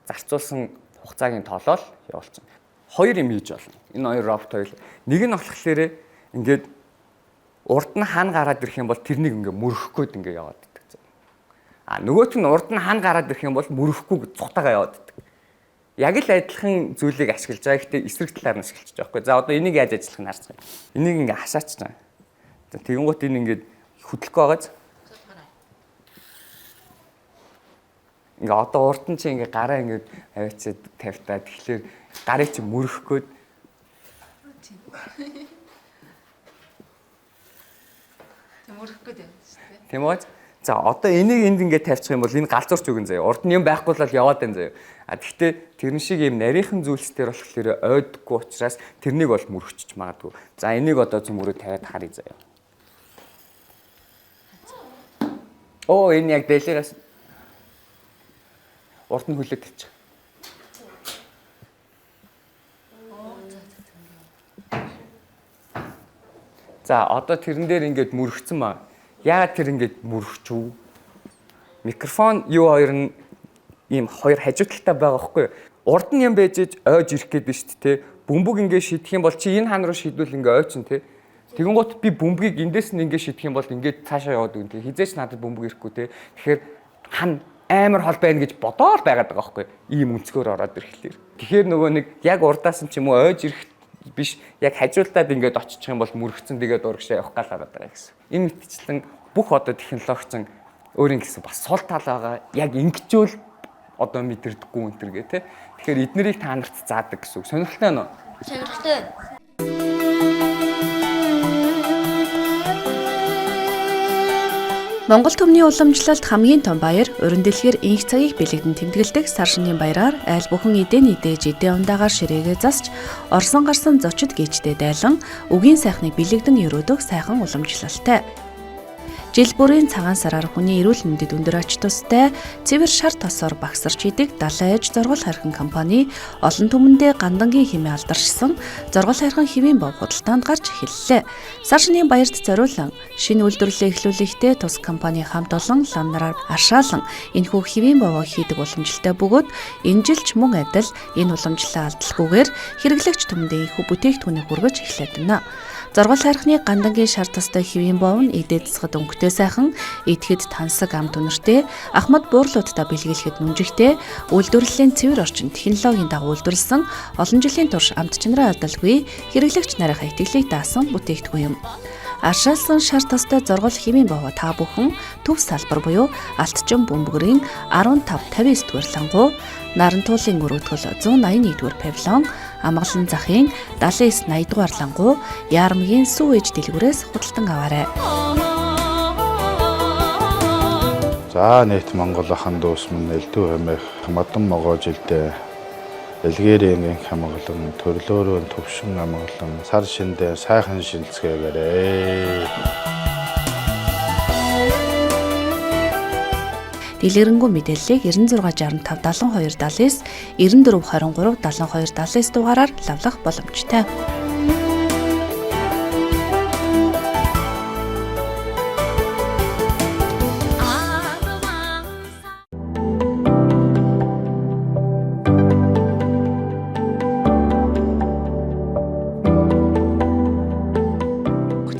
зарцуулсан хугацааг нь тоолоод явуулчихна. Хоёр юм хийж болно. Энэ хоёр робот хоёр. Нэг нь болохоор ингээд урд нь хан гараад ирэх юм бол тэрнийг ингээ мөрөх гээд ингээ яваад идэг. А нөгөөт нь урд нь хан гараад ирэх юм бол мөрөхгүй цухтагаа яваад идэг. Яг л адилхан зүйлийг ашиглаж байгаа. Гэхдээ эсрэг талаар нь ашиглаж байгаа байхгүй. За одоо энийг яаж ажиллах нь харцгаая. Энийг ингээ хасаач цаа. За тэгэнгүүт энэ ингээд хөдлөхгүй байгааз. Ингээ одоо урд нь чи ингээ гараа ингээ аваачаад тавьтаа. Тэгэхээр гарыг чи мөрөх гээд мөрөх гээд явна шүү дээ. Тийм үү? За одоо энийг энд ингээд тавьчих юм бол энэ галзуурч үгэн заяа. Урд нь юм байхгүй л яваад байна заяа. А тэгвэл тэрэн шиг юм нарийнхан зүйлс дээр болохоор ойдгүй учраас тэрнийг бол мөрөгчж магадгүй. За энийг одоо зүмөрөө тавиад харъя заяа. Оо энэ яг дээлээс урд нь хүлээд тавьчих. За одоо тэрэн дээр ингээд мөрөгцөн маа. Яагаад тэр ингээд мөрөгчв? Микрофон юу хоёр нь ийм хоёр хажуу талтай байгаа байхгүй юу? Урд нь юм байж иж ойж ирэх гээд байна шүү дээ. Бөмбөг ингээ шидэх юм бол чи энэ хаан руу шидвэл ингээ ойчин те. Тэгэн гут би бөмбөгийг эндээс нь ингээ шидэх юм бол ингээ цаашаа яваад өгнө те. Хизээч надад бөмбөг ирэхгүй те. Тэгэхээр хан амар хол байна гэж бодоол байгаад байгаа байхгүй юу? Ийм өнцгөр ороод ирэхлээр. Тэгэхээр нөгөө нэг яг урдаас нь ч юм уу ойж ирэх биш яг хажуултаад ингээд оччих юм бол мөрөгцөн тэгээд урагшаа явах гал хараад байгаа гэсэн. Энэ мэтчлэн бүх одоо технологич өөрийн гэсэн бас сул тал байгаа. Яг ингэчүүл одоо мэдэрдэггүй энэ төр гэ тэ. Тэгэхээр эднэрийг та нарт заадаг гэсэн үг. Сонирхолтой нь уу? Сонирхолтой. Монгол түмний уламжлалт хамгийн том баяр уран дэлгэр инх цагийг бэлэгдэн тэмдэглэдэг сар шинийн баяраар айл бүхэн эдэн идэж эдэн ундаагаар ширээгээ засч орсон гарсан зочид гийчтэй дайлан үгийн сайхныг бэлэгдэн өрөөдөх сайхан уламжлалтай. Жил бүрийн цагаан сараар хүний эрүүл мэндэд өндөр ач тустай цэвэр шар тосоор багсарч идэг Далайн аж зоргол хархан компани олон түмэндээ гандангийн хэмээн алдаршсан зоргол хархан хэвийн бов худалдаанд гарч эхэллээ. Сар шинийн баярт зориулан шинэ үйлдвэрлэлээ эхлүүлэхдээ тус компани хамт олон лам нараар аршаалан энэхүү хэвийн бовоо хийдэг уламжлалтай бөгөөд энэ жилч мөн адил энэ уламжлалаа алдалгүйгээр хэрэглэгч түмэндээ энэхүү бүтээгдэхүүнийг хүргэж эхлээд байна. Зоргол хайрхны гандангийн шар тастай хэвийн бов нь эдээ засахад өнгөтэй сайхан, идэхэд тансаг амт үнэртэй, ахмад буурлуудтай бэлгэлэхэд нүнжигтэй, үйлдвэрлэлийн цэвэр орчин технологийн дагуу үйлдвэрлэсэн олон жилийн турш амт чанараа алдалгүй хэрэглэгч нарынхаа итгэлийг даасан бүтээгдэхүүн юм. Аршаалсан шар тастай зоргол хэвийн бовоо та бүхэн төв салбар буюу Алтчин бөмбөгрийн 15 59 дугаар лангуу, Нарантуулын өрөөдгөл 181 дугаар павильон, Амгалан захын 79 80 дугаар лангуу, Яармгийн сүү ээж дэлгүүрээс худалдан аваарай. За нийт Монгол ахан дүүс минь элдв хэмээх модон могоо жилдээ элгээрийн энх амгалан төрлөөрөө төвшин амгалан сар шиндээ сайхан шилцгээгээрэй. Дэлгэрэнгүй мэдээллийг 96 65 72 79 94 23 72 79 дугаараар лавлах боломжтой.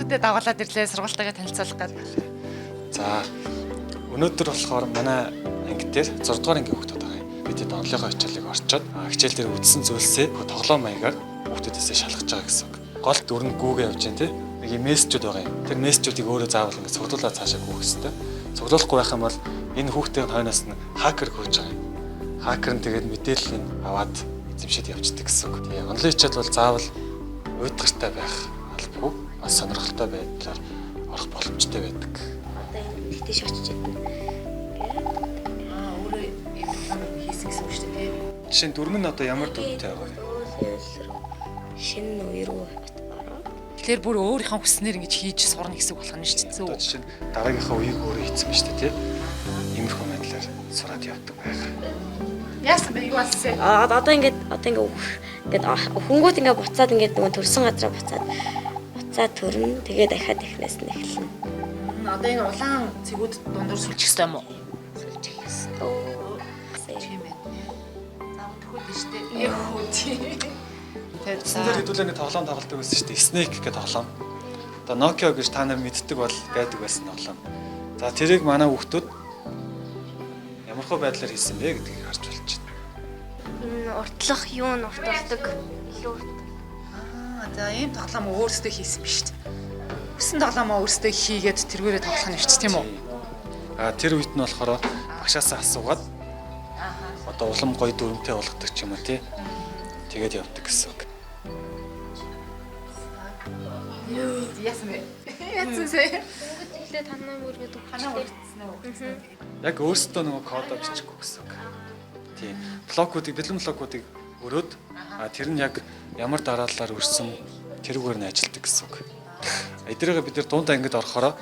Хүүхдүүдэд дагуулад ирлээ сургуультайгаа танилцуулах гээд. За өнөөдөр болохоор манай анги дээр 6 дугаар ангийн хүүхдүүд байгаа юм. Бид хэд онлынхоо хичээлийг орчоод хичээл дээр үзсэн зүйлсээ тоглоом маягаар хүүхдүүдээсээ шалгаж байгаа гэсэн үг. Гол дүр нь гүүгээ явж байна тий. Нэг юм мессежүүд байгаа юм. Тэр мессежүүдийг өөрөө заавал ингэ цуглуулаад цаашаа гүйх ёстой. Цуглуулахгүй байх юм бол энэ хүүхдийн хойноос нь хакер гүйж байгаа юм. Хакер нь тэгээд мэдээллийг аваад эзэмшээд явждаг гэсэн үг. Тэгээ онлын хичээл бол заавал уйдгартай байх албагүй бас сонирхолтой байдлаар орох боломжтой байдаг. Одоо энэ тийш очиж идэнэ. Аа өөрөө ийм тоглоом хийсэн гэсэн үг шүү дээ тий. Жишээ нь дүрм нь одоо ямар дүрмтэй байгаа вэ? Шинэ үе рүү ороод. Тэгэхээр бүр өөрийнхөө хүснээр ингэж хийж сурна гэсэн үг болох нь шүү дээ. Одоо жишээ нь дараагийнхаа үеийг өөрөө хийсэн ба шүү дээ тий. Иймэрхүү байдлаар сураад явдаг байх. Яасан бэ? Юу болсон? Одоо ингээд ингээд хөнгүүд ингээд буцаад ингээд нөгөө төрсөн газараа буцаад төрнө. Тэгээд дахиад эхнээс нь эхэлнэ. Одоо энэ улаан цэгүүд дундуур сүлжих ёстой юм уу? Сүлжих ёстой. Тийм ээ. За төхөөд нь штэ. Яхүү тий. Тэгээд дээр хэдүүлээ нэг тоглоом тоглодог байсан шүү дээ. Snake гэх тоглоом. Одоо Nokia гэж та нар мэддэг бол байдаг байсан тоглоом. За тэрийг манай хүүхдүүд ямархуу байдлаар хийсэн бэ гэдгийг харж болж байна. Энэ уртлах юу н урталдаг илүү урт. За ийм тоглоом өөрсдөө хийсэн биз дээ. Хүссэн тоглоомоо өөрсдөө хийгээд тэргээрээ тоглох нь шүү дээ, тийм үү? А тэр үед нь болохоор багшаасаа асуугаад одоо улам гоё дүрмтэй болгодог ч юм уу тий. Тэгээд явдаг гэсэн үг. Яасан бэ? Яасан бэ? Эхлээд танаа мөргөд Танаа мөргөдсөн үү? Яг өөрсдөө нөгөө кодоо бичихгүй гэсэн үг. Тийм. Блокуудыг, бэлэн блокуудыг өрөөд тэр нь яг ямар дараалалаар өрсөн тэрүүгээр нь ажилтдаг гэсэн үг. Эдгээрээ бид нар дунд ангид орохороо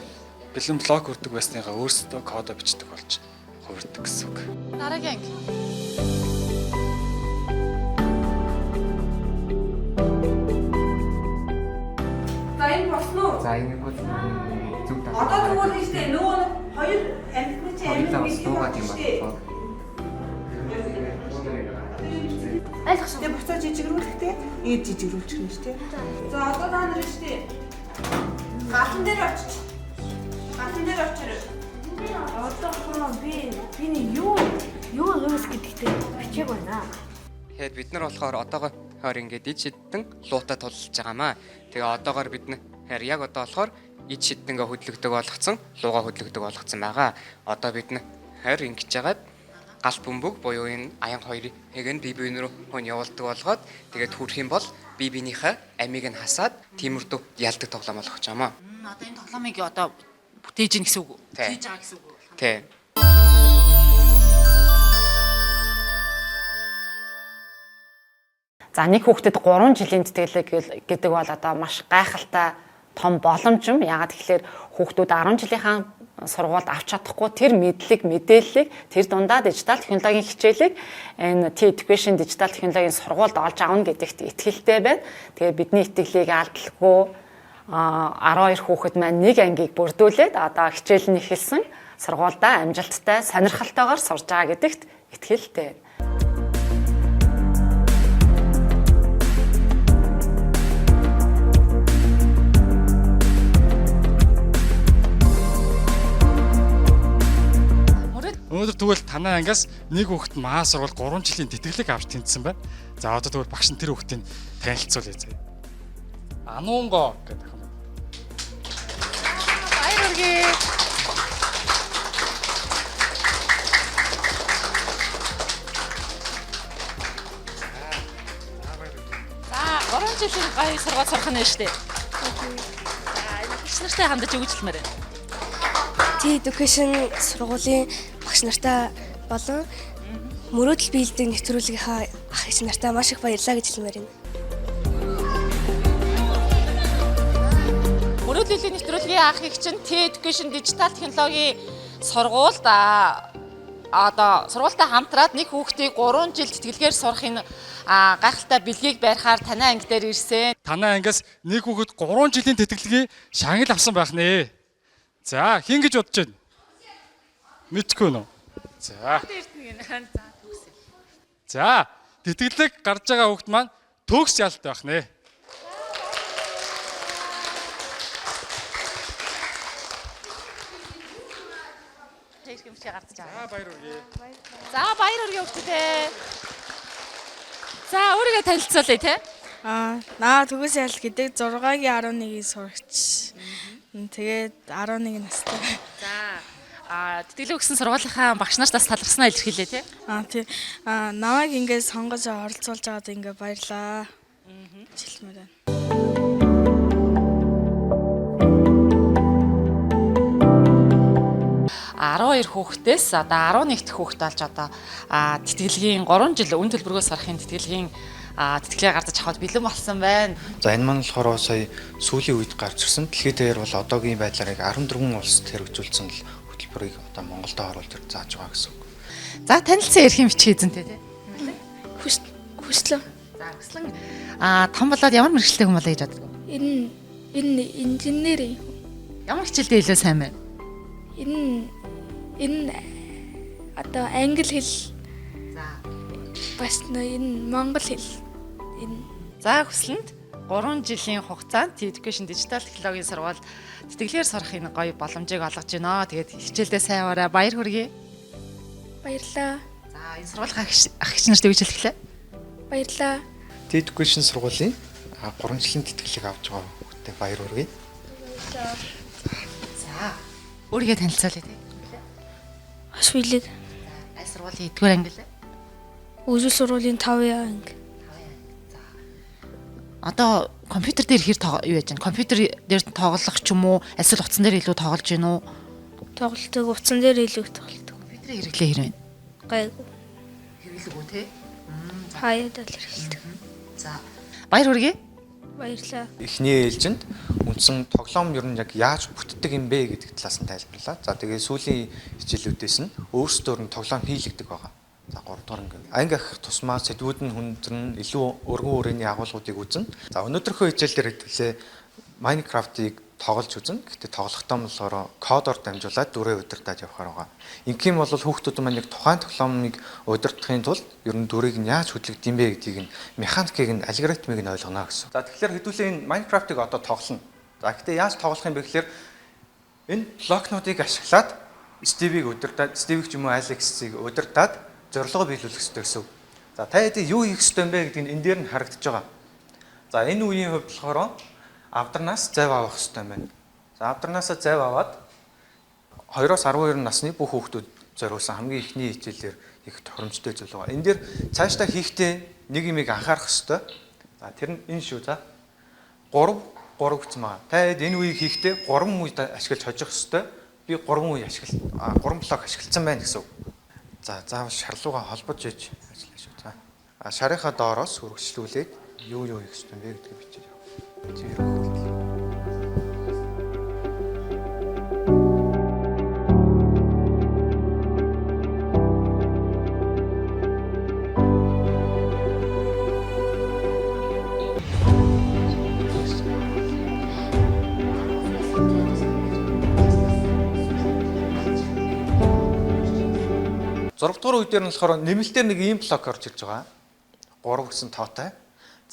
бэлэн блок өрдөг байсныгаа өөрсдөө кодоо бичдэг болж хувирдаг гэсэн үг. Дараагийн анги. За энэ болсон уу? За энэ бол зүг тал. Одоо тэгвэл тийштэй нөгөө нэг Хоёр амьтны чинь амин бас дуугаад юм байна. Ойлгосон. Тэгээ буцаа жижигрүүлэхдээ ингэж жижигрүүлчих юм шүү дээ. За одоо та нар шүү дээ. Галан дээр очиж. Галан дээр очироо. Одоохоо би нэг юу юус гэдэгтэй бичээг байна. Тэгэхээр бид нар болохоор одоогоор ингээд ид шидтэн луута тулж байгаамаа. Тэгээ одоогоор бид нар яг одоо болохоор ид шидтэнгээ хөдлөгдөг болгоцсон, лууга хөдлөгдөг болгоцсон байгаа. Одоо бид нар ингэж жагаад гал бөмбөг буюу энэ аян хоёрыг нь бие биен рүү хүн явуулдаг болгоод тэгээд хүрх юм бол бие биенийхээ амийг нь хасаад тиймэрдүү ялдаг тоглоом болгох юм аа. Одоо энэ тоглоомыг одоо бүтээж гин гэсэн үг үү? Хийж байгаа гэсэн үг үү? Тий. За нэг хүүхдэд 3 жилийн тэтгэлэг гэдэг бол одоо маш гайхалтай том боломж юм. Яагаад гэхээр хүүхдүүд 10 жилийнхаа сургуульд авч чадахгүй тэр мэдлэг, мэдээллийг тэр дундаа дижитал технологийн хичээлийг энэ T Education дижитал технологийн сургуульд олж авна гэдэгт итгэлтэй байна. Тэгээ бидний итгэлийг алдалгүй 12 хүүхэд маань нэг ангийг бүрдүүлээд одоо хичээл нь эхэлсэн сургуульдаа амжилттай, сонирхолтойгоор сурж байгаа гэдэгт итгэлтэй байна. Өнөөдөр тэгвэл танай ангиас нэг хүүхэд маа сургууль 3 жилийн тэтгэлэг авч тэнцсэн байна. За одоо тэгвэл багш нь тэр хүүхдийг танилцуулъя заяа. Ануунго гэдэг юм. Баяр хүргэе. За 3 жилийн гоё сургууль сурах нь шүү дээ. За энэ багш нартай хандаж өгч хэлмээр байна. T Education сургуулийн багш нартай болон мөрөөдөл биелдэг нэвтрүүлгийнхаа ах эгч нартай маш их баярлалаа гэж хэлмээр байна. Мөрөөдлийн нэвтрүүлгийн ах эгч нь T Education дижитал технологийн сургуульд одоо сургуультай хамтраад нэг хүүхдийг 3 жил тэтгэлгээр сурах энэ гайхалтай бэлгийг барихаар танай анги дээр ирсэн. Танай ангиас нэг хүүхэд 3 жилийн тэтгэлгийн шагнал авсан байх нэ. За хэн гэж бодож байна? Мэдгүй нөө. За. За, тэтгэлэг гарч байгаа хүүхд маань төгс ялт байх нэ. Гарч байгаа. За баяр хүргэе. За баяр хүргэе хүүхдүүдээ. За өөрийгөө танилцуулъя те. Наа төгс ялт гэдэг 6-гийн 11-ийн сурагч. Тэгээд 11 настай. За тэтгэлэг өгсөн сургуулийнхаа багш нарт бас талархснаа илэрхийлээ тий. Тий. Намайг ингээд сонгож оролцуулж байгаад ингээд баярлаа. Хэлмээр байна. 12 хүүхдээс одоо 11 дахь хүүхд болж одоо тэтгэлгийн 3 жил үн төлбөргөө сурахын тэтгэлгийн тэтгэлгээ гаргаж авахд бэлэн болсон байна. За энэ маань болохоор сая сүүлийн үед гарч ирсэн. Дэлхийд дээр бол одоогийн байдлаар яг 14 улсад хэрэгжүүлсэн л хөтөлбөрийг одоо Монголд оруулж зааж байгаа гэсэн үг. За танилцсан эрхийн бичиг эзэнтэй тий. Хүслэн. За хүслэн том болоод ямар мэргэжилтэй хүн болоо гэж боддог вэ? Энэ инженер юм. Ямар хичээлдээ илүү сайн байна? Энэ одоо англи хэл. За. Бас энэ монгол хэл. Энэ. За хүслэнд 3 жилийн хугацаанд T Education дижитал технологийн сургууль тэтгэлгээр сурах энэ гоё боломжийг олгож байна. Тэгээд хичээлдээ сайн яваарай. Баяр хүргэе. Баярлалаа. За энэ сургуулийн ах эгч нарт юу гэж хэлэх лээ? Баярлалаа. T Education сургуулийн 3 жилийн тэтгэлэг авч байгаа хүүхдэд баяр хүргэе. За өөрийгөө танилцуулъя тий. Аш билэг. Аль сургуулийн эдгээр анги лээ? Үзэл сургуулийн 5 анги. Одоо компьютер дээр хэр юу яаж байна? Компьютер дээр тоглох ч юм уу, эсвэл утсан дээр илүү тоглож гин үү? Тоглолтог, утсан дээр илүү тоглолдог. Компьютерийн хэрэглээ хэр байна? Гайгүй. Хэрэглэв үү те? Хаяад л хэрэглэдэг. За. Баяр хүргэе. Баярлалаа. Эхний ээлжинд үндсэн тоглоом ер нь яг яаж бүтдэг юм бэ гэдэг талаас нь тайлбарлаа. За тэгээ сүүлийн хичээлүүдээс нь өөрсдөөр нь тоглоом хийлэгдэг байгаа. За 3 дугаар анги. Анги ахих тусмаа сэдвүүд нь хүндрэн илүү өргөн хүрээний агуулгуудыг үзнэ. За өнөөдрийнхөө хичээл дээр хэдүүлээ Minecraft-ыг Тоглож үзнэ. Гэхдээ тоглохдоо болохоор кодоор дамжуулаад дүрээ удирдах явахаар байгаа. Ингэх юм бол хүүхдүүд маань яг тухайн тоглоомыг удирдахын тулд ер нь дүрийг нь яаж хөдөлгдөг юм бэ гэдгийг нь механикийг нь алгоритмыг нь ойлгоно гэсэн. За, тэгэхээр хэдүүлээ энэ Minecraft-ыг одоо тоглоно. За, гэхдээ яаж тоглох юм бэ гэхээр энэ блокнуудыг ашиглаад Стивийг удирдаад, Стивийг ч юм уу Алексийг удирдаад зорилгоо биелүүлэх ёстой гэсэн үг. За, та хэдий юу хийх ёстой юм бэ гэдэг нь энэ дээр нь харагдаж байгаа. За, энэ үеийн хувьд болохоор авдарнаас зайв авах ёстой юм байна. За, авдарнаасаа зайв аваад 2-оос 12 насны бүх хүүхдүүд зориулсан хамгийн эхний хичээлээр их тохиромжтой зүйл байгаа. Энэ дээр цаашдаа хийхдээ нэг юмыг анхаарах ёстой. За, тэр нь энэ шүү, за. 3 3 гэсэн байгаа. Та хэд энэ үеийг хийхдээ 3 үед ашиглаж хожих ёстой. Би 3 үе ашигла 3 блок ашигласан байна гэсэн үг. За, заавал шарлуугаа холбож иж ажиллана шүү. За. А шарынхаа доороос үргэлжлүүлээд юу юу хийх ёстой юм бэ гэдгийг бичиж яв. Зэр. Зургадугаар үе дээр нь болохоор нэмэлтээр нэг ийм блок орж ирж байгаа. 3 гэсэн тоотой.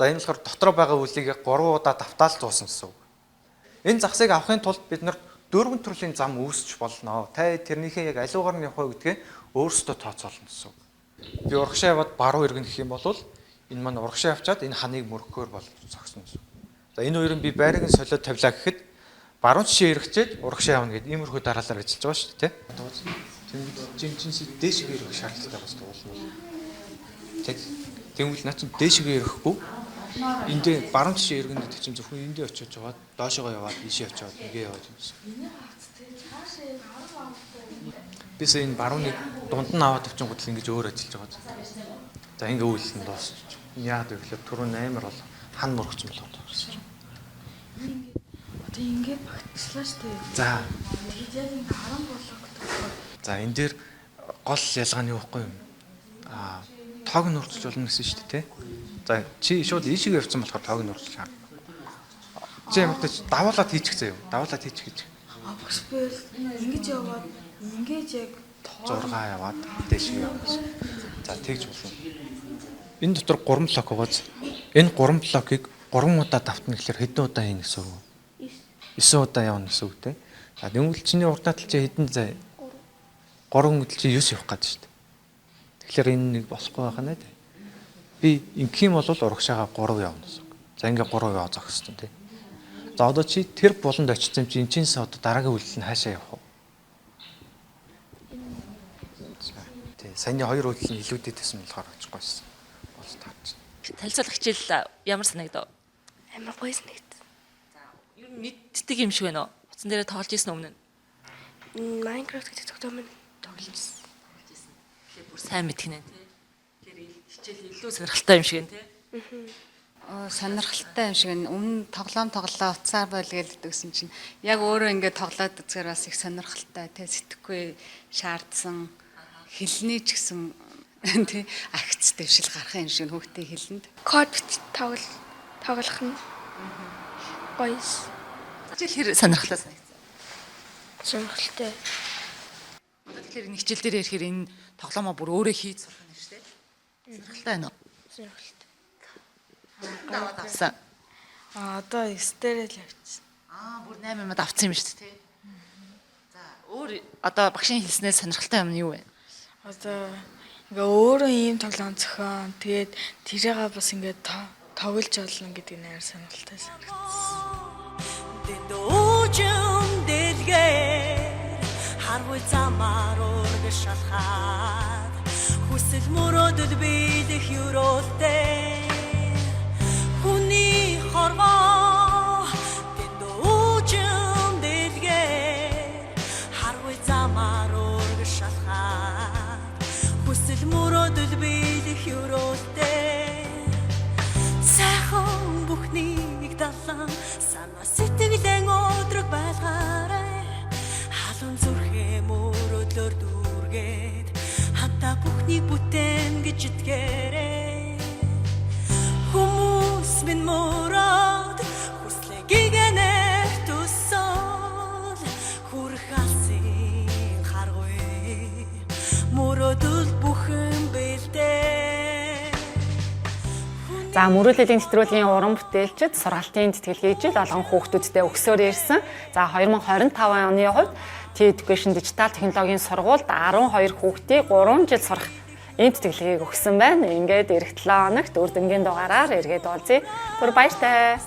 За, энэ болохоор дотроо байгаа үлийг 3 удаа давтаал зуусан гэсэн үг. Энэ загсыг авахын тулд бид нар дөрвөн төрлийн зам үүсч болно. Та тэрнийхээ яг аливаагаар нь явах вэ гэдгээ өөрсдөө тооцоолно гэсэн үг. Би урагшаа яваад баруун иргэн гэх юм бол энэ маань урагшаа явчаад энэ ханыг мөргөхөөр бол зогсно гэсэн үг. За, энэ хоёрын би байрыг нь солиод тавилаа гэхэд баруун жишээ эргэчээд урагшаа явна гэд иймэрхүү дараалал ажиллаж байгаа шүү дээ. Тэнгүүд жинчинс дээшгээ ирэх шаардлагатай бас туулна. Тэг. Тэнгүүл наа чинь дээшгээ ирэхгүй. Эндээ баруун жишээ иргэн гэдэг чинь зөвхөн эндээ очиж яваад доошогоо яваад ийшээ очиод ингээ яваад юм шиг. Бис энэ барууныг дунд нь аваад авчингууд л ингэж өөр ажиллаж байгаа. За, ингээ үйлдэл нь дуусчих. Яагаад вэ гэхээр түрүүн амар бол хан мөрөгцөн болохоор дуусчих. Одоо ингэ багтчлаа шүү дээ. За. Тэгээд яг ингэ 10 блок тогтоод. За, энэ дээр гол ялгаа нь юу вэ юм? Аа, тоог нь урьдчилж болно гэсэн шүү дээ, тэ? За, чи шууд ийшээ явцсан болохоор тоог нь урьдчилж харна. Чи ямар ч давуулаад хийчих заяа. Давуулаад хийчих гэж. А, багш, би ингэж яваад ингэж яг 6 яваад дээшээ явна гэсэн. За, тэгж болно. Энэ дотор 3 блок байгааз энэ 3 блокийг 3 удаа давтна гэхэлэр хэдэн удаа хийнэ гэсэн үг вэ? 9 удаа явна гэсэн үг, тэ? За, тэгвэл чиний урдаа тал чи хэдэн зай 3 гэдэл чи 9 явах гээд шүү дээ. Тэгэхээр энэ нэг болохгүй байх нэ. Би ингэх юм бол урагшаага 3 явна гэсэн үг. За, ингээ 3 яваа зогссон тий. За, одоо чи тэр буланд очсон юм чи энэ чинь одоо дараагийн үйлдэл нь хаашаа явах вэ? За, тий. Саяны хоёр үйлдэл нь илүүдэд байсан болохоор очихгүйсэн. Болж таарч. Танилцуулах хичээл ямар санагдав? Амар гоё санагдав. За, ер нь мэддэг юм шиг байна уу? Утсан дээрээ тоглож исэн өмнө нь. Minecraft гэдэг тоглоом тоглож ирсэн. Тэгэхээр бүр сайн мэдгэнэ тий. Тэгэхээр хичээл илүү сонирхолтой юм шиг байна тий. Сонирхолтой юм шиг байна. Өмнө тоглоом тоглоо утсаар болгээл гэдгсэн чинь яг өөрөө ингээд тоглоод үзэхээр бас их сонирхолтой тий, сэтгэхгүй шаардсан хэлний ч гэсэн тий агц дэвшил гарах юм шиг хүүхдийн хэлэнд. Код тоглох тоглох нь гоё. Хичээл хэр сонирхолтой санагдсан? Сонирхолтой. Тэгэхээр энэ хичээл дээр ирэхээр энэ тоглоомоо бүр өөрөө хийж сурах юм шүү дээ. Сонирхолтой байна уу? Сонирхолтой. Даваад авсан. А, одоо 9 дээрээ л явчихсан. Аа, бүр 8 юмд авсан юм шүү дээ, тий. За, өөр одоо багшийн хэлснээр сонирхолтой юм нь юу вэ? Одоо ингээ өөрөө ийм тоглоом зохион тэгээд тэрийг бас ингээ тоглож олно гэдэг нь амар сонирхолтой санагдсан. Дэндүүжин дэлгээр харвай замаар урагш шалхаад хүсэл мөрөөдөл биелэх ёроолтой хүний хорвоо дэндүүжин дэлгээр харвай замаар урагш шалхаад хүсэл мөрөөдөл биелэх ёроолтой сайхан бүхнийг далан санаа сэтгэлэн өдрөг байлгаарай халуун зүрхээ мөрөөдлөөр дүүргээд хамтаа бүхнийг бүтээн гэж итгээрэй хүмүүс минь мөрөөд хүслээ гигэнээр төсөө. За, мөрөөдлийн нэвтрүүлгийн уран бүтээлчид сургалтын тэтгэлгийг жил болгон хүүхдүүдтэй өгсөөр ирсэн. За, 2025 оны хувьд T Education дижитал технологийн сургуульд 12 хүүхдийг 3 жил сурах ийм тэтгэлгийг өгсөн байна. Ингээд ирэх 7 хоногт үр дүнгийн дугаараар эргээд уулзъя. Түр баяртай.